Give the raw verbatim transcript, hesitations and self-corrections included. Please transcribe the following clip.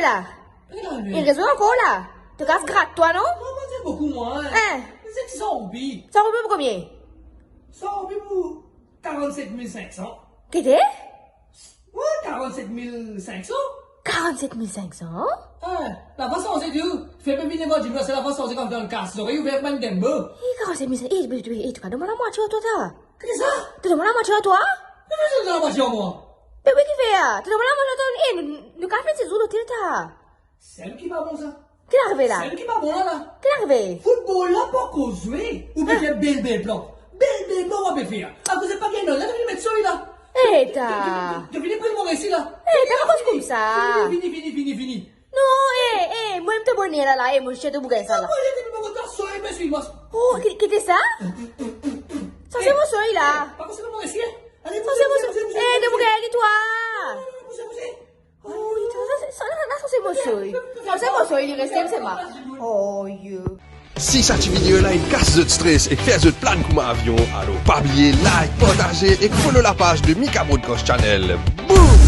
Sa. Ena rezon ankor la. To kas grat twa, non? Non, pa dir boukou, mwa, en. Hein? Se ti san roupi. San roupi pou konbien? San roupi pou karannset mil sink san. Kete? Wi, karannset mil sink san. Karannset mil sink san? Hein, lava sanze tou. Fer pe vinn devan dimoun, se lava sanze kan dan kas zorey, ouver bann dembo. E, karannset mil sink san. E, be, be, e, to kapav donn mwa lamwatie ar twa, ta. Kisa? To donn mwa lamwatie ar twa? Me, me, donn lamwatie ar mwa. Be wi, kifer? To donn mwa lamwatie ar twa, e, nou, nou kapav fer ti zour lotel, ta. Sel ki pa bon sa. Ki arive la? Sel ki pa bon la, la. Ki arive? Foutbol la pankor zwe. Ou pe fer bel, bel plan. Bel, bel plan ou pe fer. Akoz pa gagn la, to vinn met soy la. E, ta. To vinn pran mo resi la. E, ta, pa koz koumsa. Vini, vini, vini, vini. Non, e, e, mwa, mo to boner la, la, e, mo, si to pou gagn sa la. Mwa, mo, mo, mo, soy, me sui, mwa. Oh, ki, kite sa? Sa se mo soy la. Pa koz mo resi, en. Ale, sa se mo soy. E, to pou gagn ki twa. Pouse, pouse. Oh, sa, sa, sa, sa, sa, se mo soy. Sa se mo soy, li reste, se mwa. Oh, yo. Si sa ti video la inn kas zot stres ek fer zot plane kouma avion, alor pa bliye like, partaze ek follow lapaz de Mika Broadcast Channel. Boom!